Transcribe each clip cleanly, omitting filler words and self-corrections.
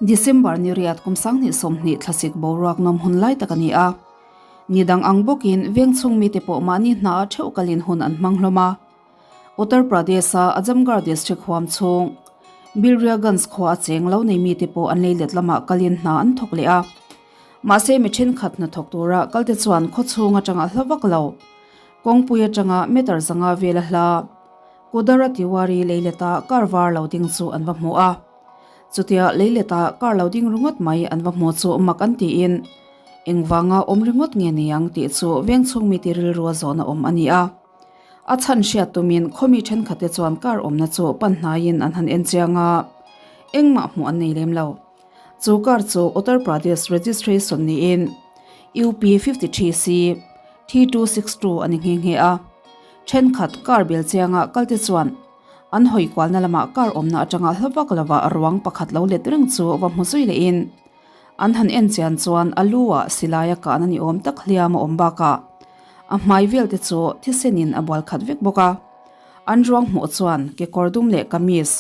December ni riat kum 2020 thlasik boruak nawm hun lai tak a ni a. Ni dang ang bawkin veng chhung mite pawh mahni hna ah theuh kalin hun an hmang hlawm a. Uttar Pradesh-a Azamgarh district huam chhung Bilriaganj khua a cheng lo nei mite pawh an lei let lamah kalin hna an thawk leh a. Mahse mi thenkhat hnathawk tura kalte chuan khaw chhung atanga hla vak lo, kawngpui atanga meter zanga vela hla Kudara Tiwari leileta car var lo ding chu an va hmu a. Chutia leileta car lo ding ringawt mai an va hmu chu mak an tiin engvanga awm ringawt nge niang tih chu veng chhung mite rilrua zawhna awm a ni a. A chhan hriat tumin khawmi thenkhatte chuan car awmna chu pan hnaiin an han en chiang a, engmah hmuh an nei lem lo. Chu car chu Uttar Pradesh registration niin UP 53 C 3262 a ni nghe nghe a. Thenkhat car bel chianga kalte chuan an hawi kualna lamah car awmna atanga hla vak lova ruang pakhat lo let reng chu va hmu zui lehin an han en chian chuan a lu ah silai a kahna ni awm tak hliam a awm bakah a hmai vel te chu thisenin a bual khat vek bawk a. An ruang hmuh chuan kekawr dum leh kamis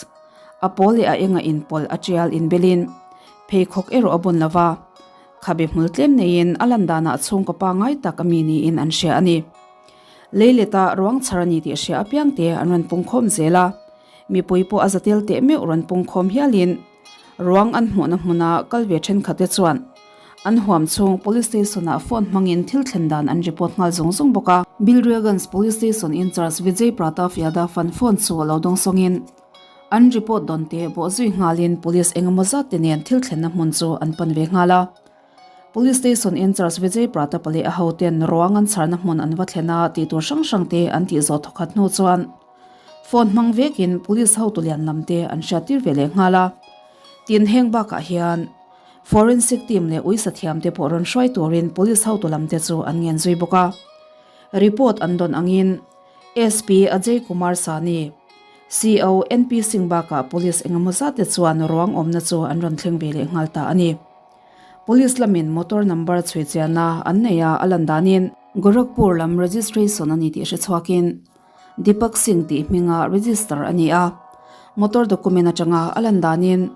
a pawl leh a enga inpawlh a tial inbelin pheikhawk erawh a bun lo va, khabe hmul tlem neiin a lan danah chhungkaw pangngai tak a mi niin an hria a ni. Leileta ruang chhar a ni tih hria apiangte an rawn pungkhawm zel a, mipui pawh a za tel teh meuh rawn pungkhawm hialin Ruang an hmuhna hmuna kal ve thenkhatte chuan an huam chhung Police Station-ah phone hmangin thil thlen dan an report nghal zung zung bawk a. Bilriaganj Police Station in-charge Vijay Pratap Yadav an phone chu a lo dawng sawngin an report dawn te bawh zui nghalin Police engemaw zat te nen thil thlenna hmun chu an pan ve nghal a. Police Station in-charge Vijay Pratap leh a hoten ruang an chharna hmun an va thlen a tih tur hrang hrang te an tih zawh thawkhat hnu chuan Phone hmang vekin police hotu lian lam te an hriattir ve leh nghal a. Tin heng bakah hian forensic team leh uisa thiam te pawh rawn hruai turin police hotu lam te chu an ngen zui bawk a. Report an dawn angin SP Ajay Kumar Sahni, CO NP Singh bakah police engemaw zat te chuan ruang awmna chu an rawn thleng ve leh nghal ta a ni. Police lamin motor number chhui chianna an nei a, a lan danin Gorakhpur lam registration a ni tih hre chhuakin Deepak Singh tih hminga register a ni a, motor document atanga a lan danin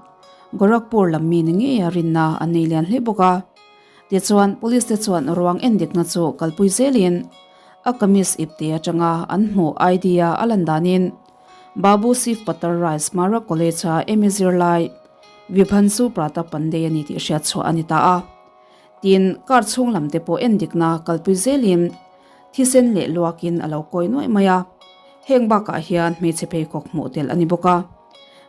Gorakhpur lam mi ni ngeia rinna an nei lian hle bawk a. Tichuan, police te chuan ruang endikna chu kalpui zelin a kamis ipte atanga an hmuh ID a a lan danin Babu Shiv Patar Rai Smarak College-a MA zirlai Vibhanshu Pratap Pandey a ni tih hriatchhuah a ni ta a. Tin, car chhung lam te pawh endikna kalpui zelin Thisen leh luakin a lo kawi nuaih mai a, heng bakah hian hmeichhe pheikhawk hmuh tel a ni bawk a.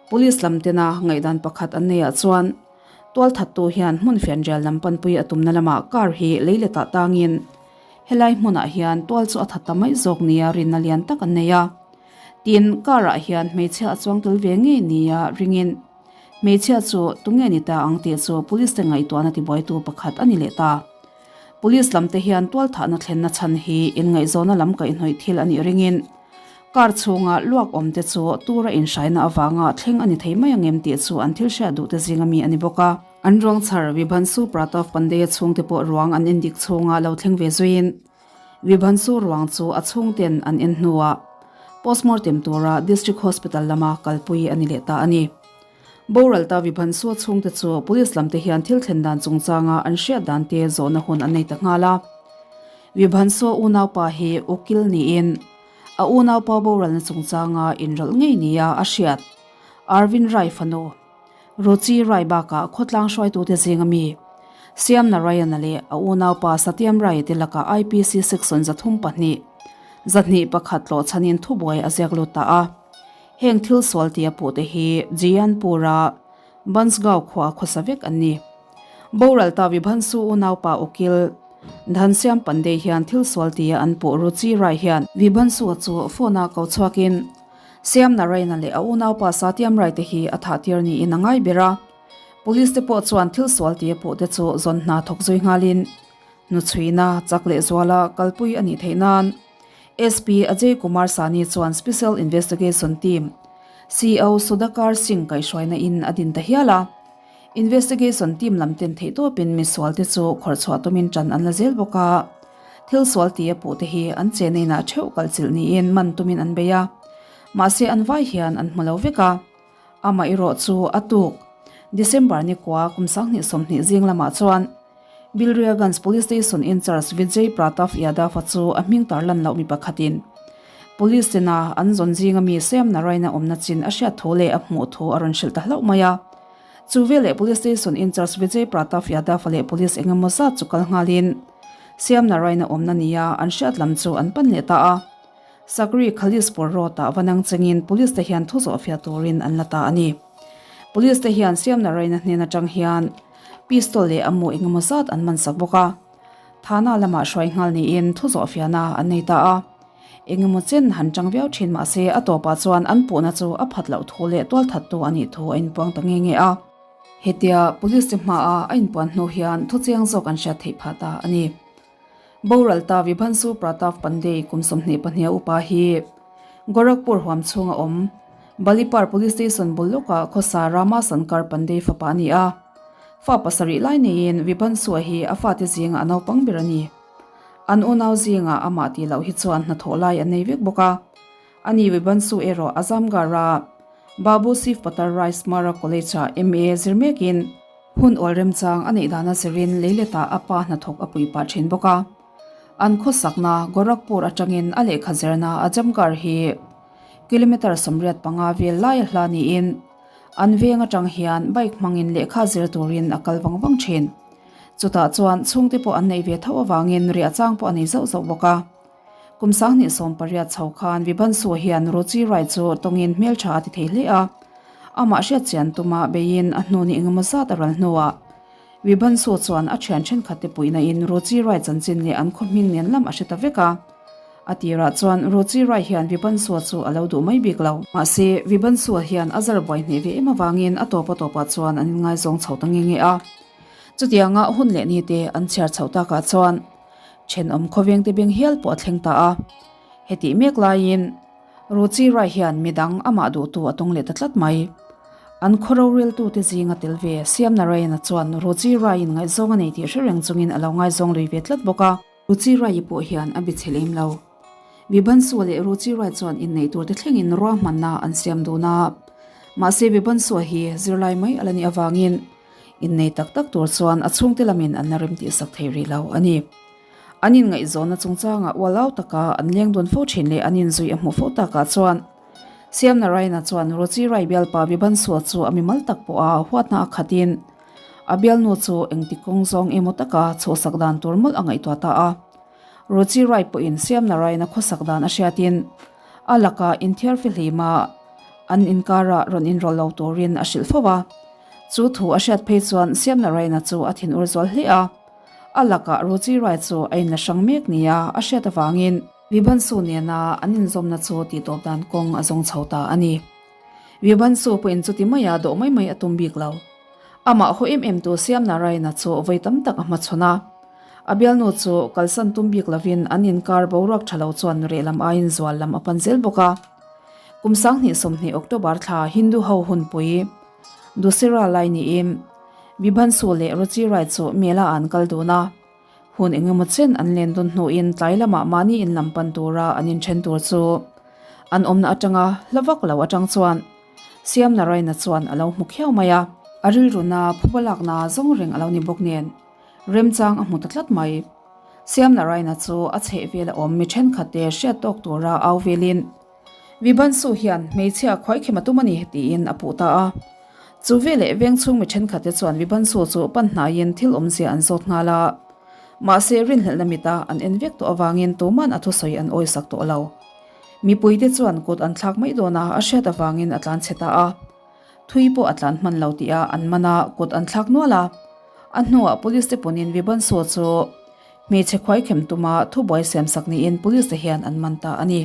Police lam tena ngaihdan pakhat an neiah chuan tualthattu hian hmun fianrial lam panpui a tumna lamah car hi lei letah tangin helai hmunah hian tual chu a that ta mai zawk nia rinna lian tak an nei a. Tin, car ah hian hmeichhia a chuang tel ve ngei nia ringin hmeichhia chu tunge ni ta ang tih chu police te ngaihtuahna tibuaitu pakhat a ni leh ta. Police lam te hian tualthahna thlenna chhan hi inngaihzawna lam kaihhnawih thil a nih ringin car chhunga luak awm te chu tura inhraina avanga thleng a ni thei mai ang em tih chu an thil hriat duh te zinga mi a ni bawk a. An ruang chhar Vibhansu Pratap Pandey-a chhungte pawh ruang an endik chhunga lo thleng ve zuiin Vibhansu ruang chu a chhungten an en hnuah postmortem tura District Hospital lama kalpui a ni leh ta a ni. Boral ta Vibhansua chhungte chu police lamte hian thil thlen dan chungchanga an hriat dan te zawhna hun an nei ta nghal a. Vibhansua unaupa hi ukil niin a unaupa boralna chungchanga inrawlh ngei nia a hriat. Arvind Rai fanu, Ruchi Rai bakah khawtlang hruaitute zinga mi Siam Narayana leh a unaupa Satyam Rai te lakah IPC section 32, 201 tlawh chhanin thubuai a ziak lut ta a. Heng thil sual tia puhte hi Jiyanpur-a Bansgaon khua khawsa vek an ni. Boral ta Vibhansu unaupa ukil Dhansiam Pandey hian thil sual tia an puh Ruchi Rai hian Vibhansu-a chu phone-a ko chhuakin Siam Narayan-a leh a unaupa Satyam Rai te hi a thah tir niin a ngai ber a. Police te pawh chuan thil sual tia puhte chu zawn hna thawk zui nghalin hnuchhuina chak leh zuala kalpui a nih theih nan SP Ajay Kumar Sahni chuan Special Investigation Team, CO Sudhakar Singh kaihhruaina in a din ta hial a. Investigation Team lam ten theihtawpin misualte chu khawrhchhuah tumin tan an la zel bawk a. Thil sual tia puhte hi an chena inah theuh kalchilh niin man tumin an bei a. Mahse an vai hian an hmu lo vek a. Amaherawhchu a tuk. December ni kua kum 2020 zing lamah chuan Bilriaganj Police Station in-charge Vijay Pratap Yadav-a chu a hming tarlan loh mi pakhatin Police tena an zawn zinga mi Siam Narayan-a awmna chin a hriat thu leh a hmuh thu a rawn hrilh ta hlauh mai a. Chu veleh Police Station in-charge Vijay Pratap Yadav-a leh Police engemaw zat chu kal nghalin Siam Narayan-a awmna nia an hriat lam chu an pan leh ta a. Sakri Khalispur Road-ah va nang chengin Police te hian thu zawhfiah turin an la ta a ni. Police te hian Siam Narayan-a hnen atang hian Pistol leh a mu engemaw zat an man sak bawk a. Thana lamah hruai nghal niin thu zawhfiahna an nei ta a. Engemaw chen han chang viau thin mah se a tawpah chuan an puhna chu a phat loh thu leh tualthattu a nih thu a inpuang ta nge nge a. Hetia Police te hmaah a inpuan hnu hian thu chiang zawk an hriat theih phah ta a ni. Boral ta Vibhansu Pratap Pandey kum 22 a upa hi Gorakhpur huam chhunga awm Balipar Police Station bul lawkah khawsa Rama Sankar Pandey fapa a ni a. Fa pasarih lai neiin Vibhansua hi a fate zinga a naupang ber a ni. An unau zingah amah tih loh hi chuan hnathawh lai an nei vek bawk a. Ani Vibhansu erawh Azamgarh-a Babu Shiv Patar Rai Smarak College-ah MA zir mekin hun awl remchang a neih dana zirin leiletah a pa hnathawk a pui pah thin bawk a. An khawsakna Gorakhpur atangin a lehkha zirna Azamgarh hi Kilometre 85 vel lai a hla niin an veng atang hian bike hmangin lehkha zir turin a kal vang vang thin. Chutah chuan chhungte pawh an neih ve tho avangin riah chang pawh a nei zauh zauh bawk a. Kum 2018 chho khan Vibhansua hian Ruchi Rai chu tawngin hmeltha a ti thei hle a. Amah hriatchian tuma beiin a hnu ni engemaw zat a ral hnuah Vibhansua chuan a thian thenkhatte puihna in Ruchi Rai chanchin leh an khaw hming nen lam a hre ta vek a. A tirah chuan Ruchi Rai hian Vibhansua chu a lo duh mai bik lo. Mahse, Vibhansua hian a zar buai hneh ve em avangin a tawp a tawpah chuan an inngaizawng chho ta nge nge a. Chutianga hun leh ni te an chhiar chhoh takah chuan thenawm khawvengte beng hial pawh a thleng ta a. Hetih mek laiin Ruchi Rai hian midang amah duhtu a tawng leh ta tlat mai. An khaw roreltute zinga tel ve Siam Narayana chuan Ruchi Raiin ngaihzawng a nei tih hre reng chungin a lo ngaizawng lui ve tlat bawk a. Ruchi Rai-i pawh hian a bichhe lem lo. Vibhansua leh Ruchi Rai chuan inneih turte thlengin ruahmanna an siam dun a. Mahse Vibhansua hi zirlai mai a la nih avangin innei tak tak tur chuan a chhungte lamin an la remtihsak thei rih lo a ni. An inngaihzawnna chungchangah ualau taka an leng dun fo thin leh an inzui a hmuh fo takah chuan Siam Narayana chuan Ruchi Rai bialpa Vibhansua chu a mimal tak pawha huatna a khatin a bialnu chu engti kawng zawng emaw taka chhuahsak dan tur mawlh a ngaihtuah ta a. Ruchi Rai pawhin Siam Narayana khawsak dan a hriatin a laka inthiar fihlima an inkarah rawn inrawlh lo turin a hrilh fo a. Chu thu a hriat phei chuan Siam Narayana chu a thinur zual hle a. A lakah Ruchi Rai chu a inla hrang mek nia a hriat avangin Vibhansu nena an inzawmna chu tihtawp dan kawng a zawng chho ta a ni. Vibhansu pawhin chuti maia dawh mai mai a tum bik lo. Amah haw em em tu Siam Narayana chu vawi tam tak a hmachhawn a. A bialnu chu kalsan tum bik lovin an inkar boruak tha lo chuan rehlam aiin zual lam a pan zel bawk a. Kum 2020 October thla Hindu ho hunpui Dussehra lai niin Vibhansu leh Ruchi Rai chu Mela ah an kal dun a. Hun engemaw chen an len dun hnuin tlai lamah mahni in lam pan tura an inthen tur chu an awmna atanga hla vak lo atang chuan Siam Narayana chuan a lo hmu khiau mai a. A rilruna phuba lakna zawng reng a lo ni bawk nen remchang a hmu ta tlat mai. Siam Narayana chu a chheh vel a awm mi thenkhat te hriat tawk tura au velin Vibhansu hian hmeichhia khuaikhem a tum a ni tiin a puh ta a. Chu veleh veng chhung mi thenkhat te chuan Vibhansu chu pan hnaiin thil awmzia an zawt nghal a. Mahse rinhlelhna mita an en vek tawh avangin tuman a thusawi an awisak tawh lo. Mipuite chuan kut an thlak mai dawn a, a hriat avangin a tlan chhe ta a. Thui pawh a tlan hman lo tih a an man a, kut an thlak nual a. A hnuah police te pawnin Vibhansu chu hmeichhe khuaikhem tuma thubuai siamsak niin police te hian an man ta a ni.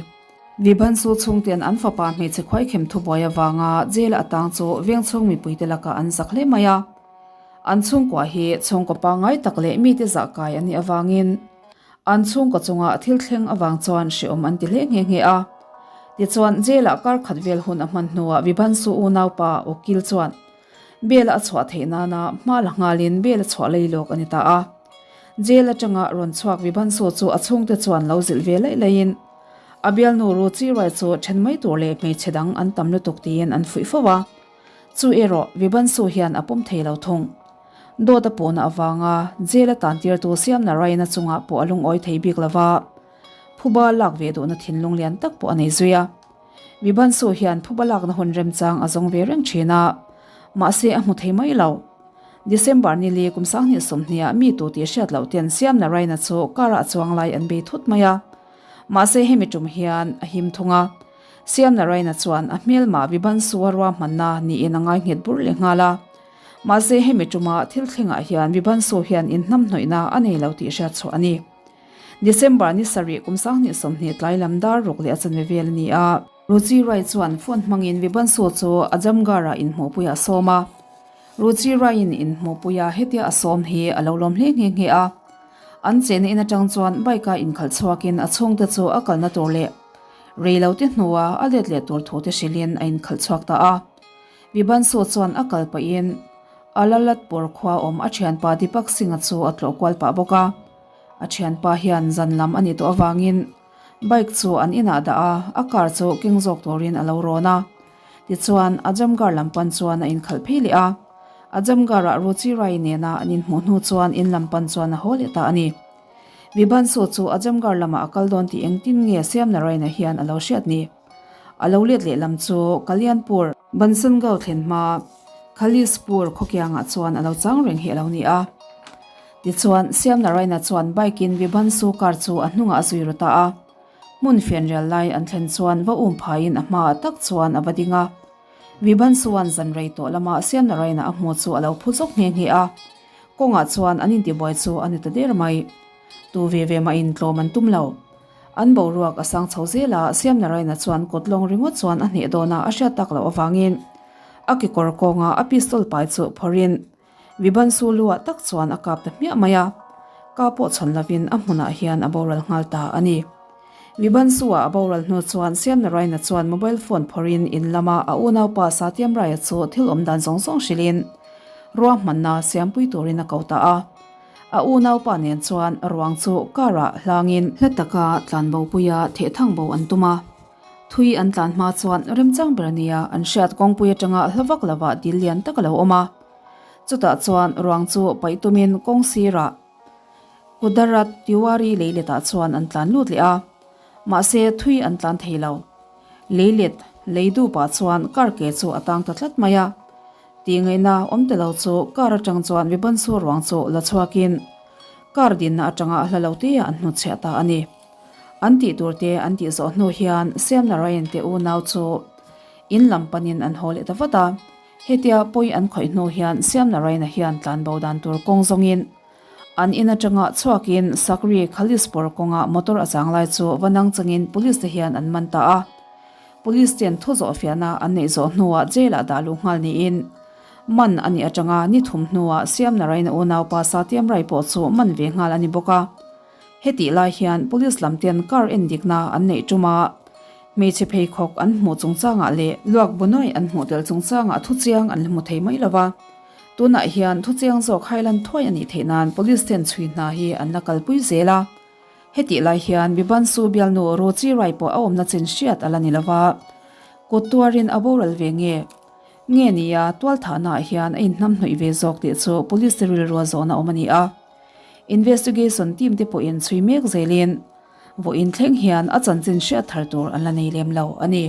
Vibhansu chhungten an fapa hmeichhe khuaikhem thubuai avanga jail a tang chu vengchhung mipuite lakah an zak hle mai a. An chhungkua hi chhungkaw pangngai tak leh mite zahkai an nih avangin an chhungkaw chunga thil thleng avang chuan hrehawm an ti hle nghe nghe a. Tichuan jail-ah kar khat vel hun a hman hnuah Vibhansu unaupa ukil chuan bail a chhuah theih nana hma la nghalin bail a chhuah lei lawk a ni ta a. Jail atanga rawn chhuak Vibhansu chu a chhungte chuan lo zilh ve laih laihin A bialnu Ruchi Rai chu then mai tur leh hmeichhe dang an tam lutuk tiin an fuih fo a. Chu erawh Vibhansu hian a pawm thei lo thung. Dawt a puhna avanga jail a tantirtu Siam Narayana chungah pawh a lungawi thei bik lo va, phuba lak ve duhna thinlung lian tak pawh a nei zui a. Vibhansu hian phuba lakna hun remchang a zawng ve reng thin a, mahse a hmu thei mai lo. December ni li kum 2020 ah mi tu tih hriat loh ten Siam Narayana chu car ah chuang lai an bei thut mai a. Mahse hemi tum hian a him thung a. Siam Narayana chuan a hmelmah Vibhansu a ruahmanna niin a ngai nghet bur leh nghal a. Mahse hemi tuma thil thlengah hian Vibhansu hian inhnamhnawihna a nei lo tih hriat chhuah a ni. December ni sarih kum 2020 tlai lam dar ruk leh a chanve vel a ni a. Ruchi Rai chuan phone hmangin Vibhansu chu Ajamgarh-ah inhmuhpuiah a sawm a. Ruchi Rai-in inhmuhpuia hetia a sawm hi a lo lawm hle nghe nghe a. An chenna in atang chuan bike-a inkhalh chhuakin a chhungte chu a kalna tur leh rei lo te hnua a let leh tur thu te hrilhin a inkhalh chhuak ta a. Vibhansu chuan a kal pahin Alalatpur khua awm a thianpa Deepak Singh-a chu a tlawh kual pah bawk a. A thianpa hian zan lam a nih tawh avangin bike chu an inah dah a, a car chu keng zawk turin a lo rawn a. Tichuan, Ajamgarh lam pan chuan a inkhalh phei leh a. Ajamgarh-ah Ruchi Rai nena an inhmuh hnu chuan in lam pan chuan a haw leh ta a ni. Vibhansu chu Ajamgarh lamah a kal dawn tih engtin nge Siam Narayan-a hian a lo hriat ni? A lo let leh lam chu Kalyanpur, Bansangao thlen hma Khalispur khawkiangah chuan a lo chang reng hi a lo ni a. Tichuan, Siam Narayan-a chuan bike-in Vibhansu car chu a hnungah a zui ru ta a. Hmun fianrial lai an thlen chuan va um phaiin a hmaah tak chuan a va ding a. Vibhansuan zan rei tawh lama Siam Narayan-a a hmu chu a lo phu zawk nghe nghe a. Kawngah chuan an intibuai chu a ni ta der mai. Tu ve ve mahin tlawm an tum lo. An boruak a sang chho zel a, Siam Narayan-a chuan kawt lawng ringawt chuan a hneh dawn a a hriat tak loh avangin a kekawr kawnga a pistol pai chu phawrhin Vibhansu luah tak chuan a kap ta hmiah mai a, ka pawh chhawn lovin a hmunah hian a boral nghal ta a ni. Vibhansu-a a boral hnu chuan Siam Narayan-a chuan mobile phone phawrhin in lama a unaupa Satyam Raya chu thil awm dan zawng zawng hrilhin ruahmanna siampui turin a ko ta a. A unaupa nen chuan ruang chu car-ah hlangin hla taka tlanbopuia thehthang bo an tum a. Thui an tlan hma chuan remchang ber nia an hriat kawngpui atanga hla vak lovah dil lian tak a lo awm a. Chutah chuan ruang chu paih tumin kawng sirah Kudarat Tiwari leiletah chuan an tlan lut leh a. Mahse thui an tlan thei lo. Leilet lei dupah chuan car ke chu a tang ta tlat mai a. Tih ngaihna awm ta lo chu car atang chuan Vibhansu ruang chu la chhuakin car dinna atanga hla lo te ah an hnutchhiah ta a ni. An tih tur te an tih zawh hnu hian Siam Narayan te unau chu in lam panin an haw leh ta vat a. Hetia pawi an khawih hnu hian Siam Narayan-a hian tlanbo dan tur kawng zawngin an in atanga chhuakin Sakri Khalispur kawnga motor a chang lai chu va nang changin police te hian an man ta a. Police ten thu zawh fiahna an neih zawh hnuah jail ah dah luh nghal niin man a nih atanga ni thum hnuah Siam Narayan-a unaupa Satyam Rai pawh chu man ve nghal a ni bawk a. Hetih lai hian police lam ten car en dikna an neih tum a, hmeichhe pheikhawk an hmuh chungchangah leh luak bunawi an hmuh tel chungchangah thuchiang an la hmu thei mai lo va. Tunah hian thuchiang zawk hailan thuai a nih theih nan police ten chhui hna hi an la kalpui zel a. Hetih lai hian Bibansu bialnu Ruchi Rai pawh a awmna chin hriat a la ni lo va, kut tuarin a boral ve nge nge nia tualthahnaah hian a inhnamhnawih ve zawk tih chu police te rilrua zawhna awm a ni a. Investigation team te pawhin chhui mek zelin vawiin thleng hian a chanchin hriat thar tur an la nei lem lo a ni.